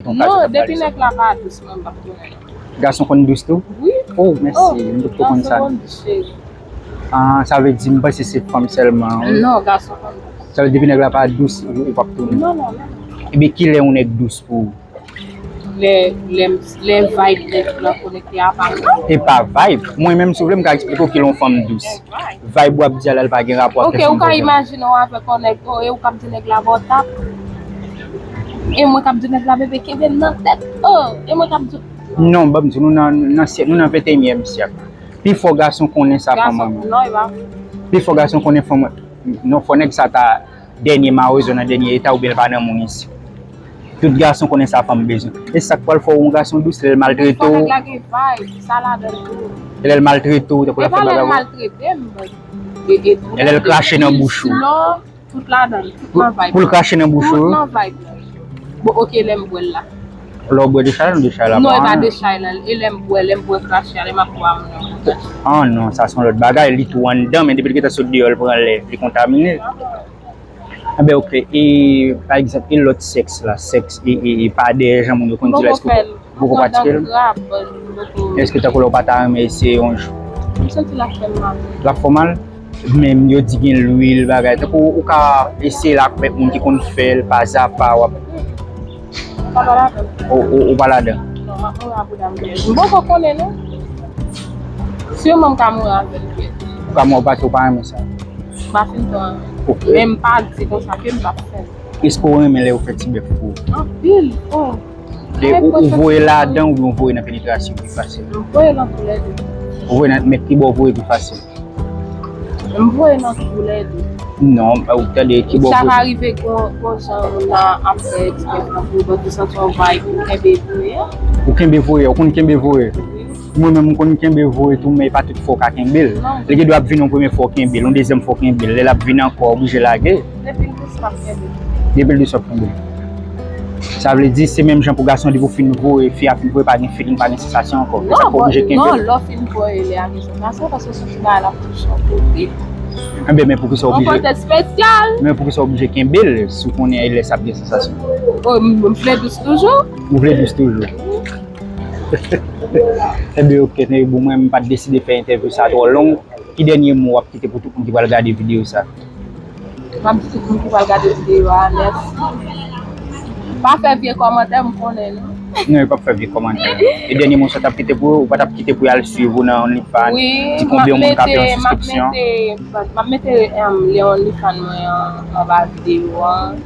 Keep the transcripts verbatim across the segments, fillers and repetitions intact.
Non, depi nèg la pa dous, mwen m p ap tounen. Gason konn dous tou? Wi. Oh, mèsi, m te konn sa. Gason konn dous, cheri. Ah, sa vle di m panse se fanm sèlman, wi. Non, gason konn dous. Sa vle di depi nèg la pa dous, ou, ou p ap tounen. Non, non, non. Ebyen, kilè yon nèg dous pou ou? Lè, lè, lè vibe nèg la konekte a pa m. E pa vibe. Mwen menm, si w vle, m ka eksplike w kilè yon fanm dous. Vibe w ap di a la, l pa gen rapò ak kèsyon. Ok, ou ka imajine w avèk yon nèg, oh, e ou k ap di nèg la ba w tap. E mwen k ap di nèg la bebe kenbe m nan tèt. Oh, e mwen k ap di. Non, ban m di w, nou nan, nan syèk, nou nan venteyinyèm syèk. Pifò gason konnen sa fanm an. Non, e pa vre. Pifò gason konnen fanm an. Non, fò nèg sa ta dènye mawozo nan dènye eta oubyen l pa nan moun isi. Tout gason konnen sa fanm bezwen. E sa k pral fè w yon gason dous, lè l maltrete w. Fò nèg la gen vibe, sa ladan l tou. E lè l maltrete w, tankou l ap fè bagay. E pa lè l maltrete m, e, e tou lè de. E lè l krache nan bouch ou. Tout ladan l, tout nan vibe. Pou l krache nan bouch ou. Tout nan vibe la. Bon, ok, lè m bwè l la. Lè w bwè dechay la, non, dechay la. Non, e pa dechay la. E lè m bwè, lè m bwè krache a, lè m ap bwè a, mwen menm krache. Ah non, sa se yon lòt bagay. Li tou anndan, men depi l gentan sot deyò, l pran lè, li kontamine. Enben, ok. E, pa egzanp, e lòt sèks la? Sèks, e, e, e pa dèyè jan moun yo konn di la, èske ou poko pratike l? Èske tankou la ou pa ta renmen eseye yon jou? M santi l ap fè m mal. L ap fè w mal? Men yo di gen lwil, bagay. Tankou ou ka eseye l ak kèk moun ki konn fè l, pazapa, w ap. Ou pa ladan. Ou, ou, ou pa ladan. Non, m ap mouri a bouda m. M poko konnen, non. Siman m ka mouri avè l, pyès. Ou ka mouri paske ou pa renmen sa. M pa fin twò renmen. Ok. Men m pa di konsa ke m p ap fè l. Èske ou renmen lè yo fè ti bèf pou ou? Anpil. Oh. E ou, ou voye ladan oubyen ou voye nan penetrasyon ki fasil? M voye nan toulède. Ou voye nan, men ki bò ou voye ki fasil? M voye nan toulède. Non, ou tande ki bò ou voye? Sa ka rive gon, gon jan moun nan ap fè eksprè pou ou, pou ou santi yon vibe, ou kenbe voye. Ou kenbe voye, ou konn kenbe voye? Wi. Mwen menm, m konn kenbe voye tou, men e pa tout fwa w ka kenbe l. Non. Li gen dwa ap vin yon premye fwa w kenbe l, yon dezyèm fwa w kenbe l. Lè l ap vin ankò, w oblije lage. Depi l dous, m ap kenbe l. Depi l dous, w ap kenbe l. Sa vle di, se menm jan pou gason, depi w fin voye, fi a fin voye, pa gen feeling, pa gen sansasyon ankò. E sa k fè w oblije kenbe l. Non, lè w fin voye, lè a gen sansasyon, paske w santi bagay la ap touche yon kote. Enben, men poukisa w oblije. Yon kote espesyal. Men poukisa w oblije kenbe l, si w konnen lè sa ap gen sansasyon? Oh, m, m vle dous toujou. Ou vle dous toujou. Enben, ok, bon, mwen, m pa t deside fè entèvyou sa twò long. Ki dènye mo w ap kite pou tout moun ki pral gade videyo sa? M ap di tout moun ki pral gade videyo a, mèsi. Pa fè vye kòmantè, m konnen, non. Non, yo p ap fè vye kòmantè. E dènye mo sa w t ap kite pou yo, ou pa t ap kite pou y al swiv ou nan OnlyFans, di konbyen moun k ap peye yon sibskripsyon? Wi, m ap mete, m ap mete, em, lyen OnlyFans mwen an, anba videyo an.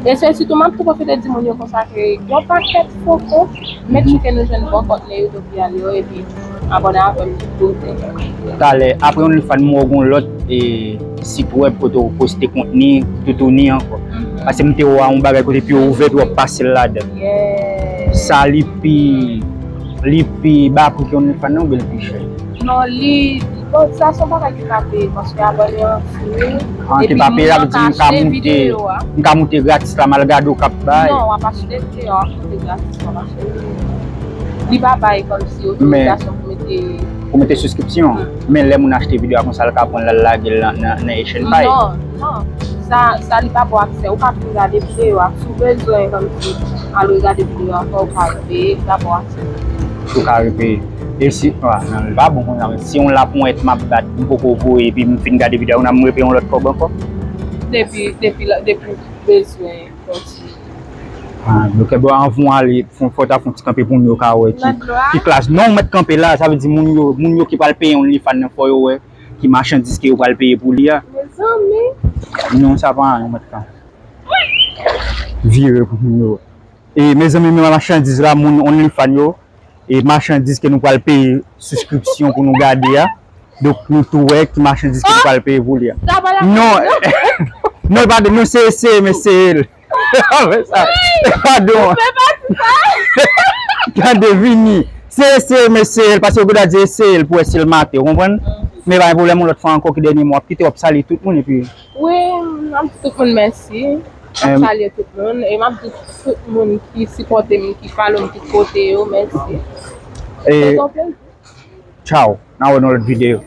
E se sitou, m ap tou pwofite di moun yo konsa ke yon pakèt fo kont, make sure ke nou jwenn bon kontni YouTube yo, epi abòne avè m tout kote. Talè, apre OnlyFans, m wè w gen yon lòt, e, sit wèb kote w poste kontni, toutouni ankò. Mhm. Paske m te wè yon bagay kote pi w ouvè, pi w ap pase l ladan. Yeah. Sa li pi, li pi ba pri ke OnlyFans nan oubyen li pi chè? Non, li, bon, sa se yon bagay ki pa peye, paske abòne an fri. Ah, ki pa peye, sa vle di m ka moute, m ka moute gratis la, m al gade w k ap bay. Non, w ap achte, w ap moute gratis, w ap achte. Li pa bay kòmsi otorizasyon pou mete. Pou mete sibskripsyon. Mm. Men lè moun achte videyo a konsa, l ka pran l, l al lage l nan, nan, nan Asian Pie. Non, non. Sa, sa li pa ba w aksè. Ou ka fin gade videyo a. Si w bezwen kòmsi al regade videyo a ankò, ou ka peye, li pa ba w aksè. Ou ka repeye. E si, ah, non, li pa bon konsa, men si yon laponyèt m ap bat, m poko voye, epi m fin gade videyo a, m repeye yon lòt kòb ankò? Depi, depi, depi w bezwen, kòmsi. Ah, ok, bon, anvan w ale, fò, fò w ta fè yon ti kanpe pou moun yo ka wè ki, ki klas. Non, ou mèt kanpe la, sa vle di moun yo, moun yo ki pral peye OnlyFans nan, fò yo wè ki machandiz ke yo pral peye pou li a. Mezanmi. Non, sa pa anyen, ou mèt kanpe. Vire pou moun yo wè. E mezanmi, men machandiz la, moun OnlyFans yo, e machandiz ke nou pral peye sibskripsyon pou nou gade a. Donk, nou tou wè ki machandiz ke nou pral peye pou li a. Non, non, padon, non, se eseye, men eseye l. Fè sa. Padon. Tande, vini. Se eseye, men eseye l, paske yo gen dwa di eseye l pou wè si l mate, ou konprann? Men pa gen pwoblèm, yon lòt fwa ankò, ki dènye mo w ap kite, w ap salye tout moun, epi. Wi, m ap di tout moun mèsi. M ap salye tout moun. E m ap di tout moun ki sipòte m, ki follow m tout kote yo, mèsi. E se yon plezi. Tchaw. N a wè nan lòt videyo.